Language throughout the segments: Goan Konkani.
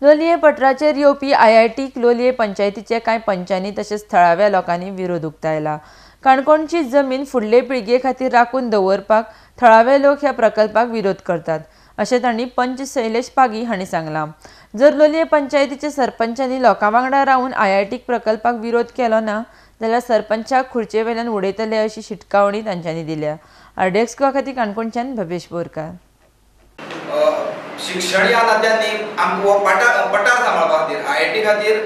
लोलये पठाराचेर येवपी आयआयटीक लोलये पंचायतीचे कांय पंचांनी तशेंच थळाव्या लोकांनी विरोध उक्तायला. काणकोणची जमीन फुडले पिळगे खातीर राखून दवरपाक थळावे लोक ह्या प्रकल्पाक विरोध करतात अशें तांणी पंच शैलेश पागी हांणी सांगलां. जर लोलये पंचायतीचे सरपंचांनी लोकां वांगडा रावन आयआयटी प्रकल्पाक विरोध केलो ना जाल्यार सरपंचाक खुर्चे वेल्यान उडयतले अशी शिटकावणी तांच्यांनी दिल्या. आरडीएक्स गोवा खातीर काणकोणच्यान भवेश बोरकार. शिक्षण ह्या नात्यांनी आमकां हो पठार सांबाळपा खातीर आयआयटी खातीर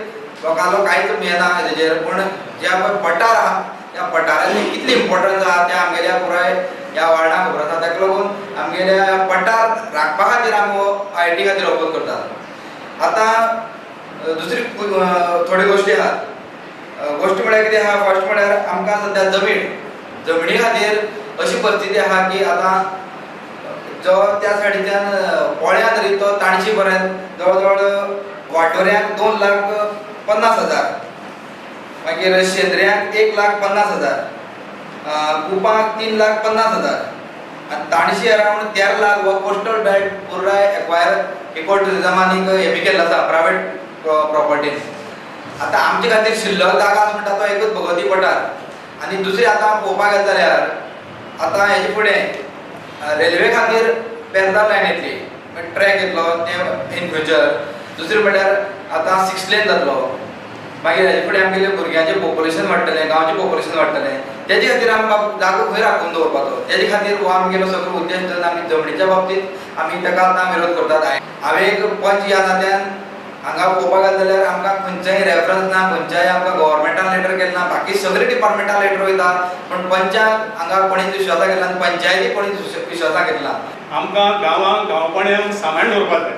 लोकांलो कांयच येना हेजेर, पूण ज्या पळय पठार आहा त्या पठाराचें कितलें इम्पोर्टन्स आहा तें आमगेल्या पुराय ह्या वार्डाक खबर आसा. ताका लागून आमगेल्या पठार राखपा खातीर आमी हो आयआयटी खातीर ओपोज करतात. आतां दुसरी थोड्यो गोश्टी आहात. गोश्ट म्हळ्यार कितें आहा, फर्स्ट म्हळ्यार आमकां सद्या जमनी खातीर अशी परिस्थिती आहा की आतां जो त्या सायडीच्यान पोळ्यान तरी तो ताणशी पर्यंत जवळ जवळ वाटोऱ्यांक 2,50,000, मागीर शेंद्र्यांक 1,50,000, कुपांक 3,50,000 आनी ताणशी अरावंड 13 लाख हो कोस्टल बेल्ट पुराय एक्वायर इको ट्युरिजम आनीक हें बी केल्लो आसा प्रायवेट प्रॉपर्टीन. आतां आमचे खातीर शिल्लक जागा आसा म्हणटा तो एकूच भगवती पठार. आनी दुसरी आतां पळोवपाक गेले जाल्यार आतां हेजे फुडें रेल्वे खातीर पेरदार लायन येतली, ट्रॅक येतलो ते इन फ्युचर. दुसरें म्हळ्यार आतां 6 लेन जातलो, मागीर हेजे फुडें आमगेले भुरग्यांचें पॉप्युलेशन वाडटलें, गांवचें पॉप्युलेशन वाडटलें, तेजे खातीर आमकां जागो खंय राखून दवरपाचो, तेजे खातीर हो आमगेलो सगळो उद्देश धरून आमी जमनीच्या बाबतींत आमी ताका आतां विरोध करतात. हांवें एक पंच ह्या नात्यान हांगा पळोवपाक गेलें जाल्यार आमकां खंयचेय रेफरन्स ना, खंयच्याय आमकां गव्हर्मेंटान लेटर केलें ना, बाकी सगळे डिपार्टमेंटान लेटर वयता पूण पंचाक हांगा कोणीच विश्वासा घेतला, पंचायती कोणीच विश्वासा घेतला. आमकां गांवांक गांवपणाक सांबाळून दवरपाक जाय,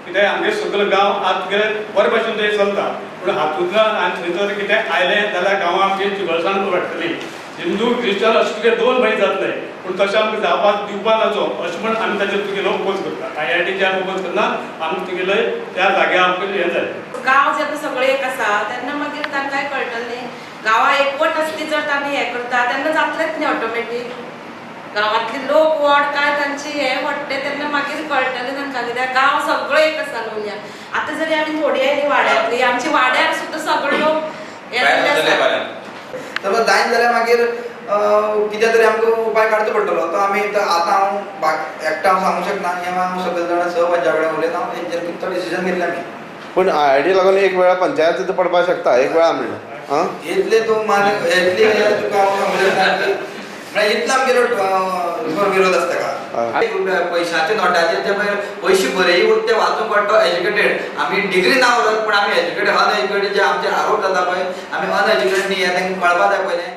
कित्याक आमगे सगळे गांव आज कितें बरे भाशेन थंय चलता, पूण हातूंतल्यान आनी थंय जर कितें आयलें जाल्यार गांवां आमची चिगळसाण वाडटली. हिंदू क्रिश्चन अशें तुगे दोन भाई जातले, पूण तशें आमकां जावपाक दिवपाक नाचो अशें म्हण आमी ताचेर तुगेलो ओपोज करता. आयआयटीचे आमी ओपोज करना, आमी तुगेले त्या जाग्यार आमकां हें जाय. गांव जेन्ना सगळे एक आसा तेन्ना मागीर तांकांय कळटलें न्ही, गांवां एकवट आसली जर तांणी हें करता तेन्ना जातलेंच न्ही ऑटोमॅटीक. गांवांतले लोक व्हड काय तांची हें व्हडटें तेन्ना मागीर कळटलें तांकां, कित्याक गांव सगळे एक आसा लोलयां. आतां जरी आमी थोडी आयली वाड्यांतली, आमच्या वाड्यार सुद्दां सगळे लोक हें आसा. तर जायना जाल्यार मागीर कितें तरी आमकां उपाय काडचो पडटलो. तो आमी आतां हांव एकटो हांव सांगूंक शकना, हें हांव सगळे जाणां स पंचा कडेन उलयता, हांव तेंचेर कितें तो डिसिजन घेतलें आमी. पूण आयआयटी लागून एक वेळा पंचायत सुद्दां पडपाक शकता, एक वेळा म्हणल्यार आं इतलें तूं मान इतलें तुका हांव सांगूंक शकता की म्हळ्यार इतलो आमगेलो विरोध आसता ताका. पयशांच्या नोटाचेर जे पळय पयशे बरेय उरता ते वाचूंक पडटा एज्युकेटेड. आमी डिग्री ना उरत पूण आमी एज्युकेटेड, अनएज्युकेटेड जे आमचेर आरोप जाता पळय आमी अनएज्युकेटेड न्ही हें तांकां कळपा जाय पयलें.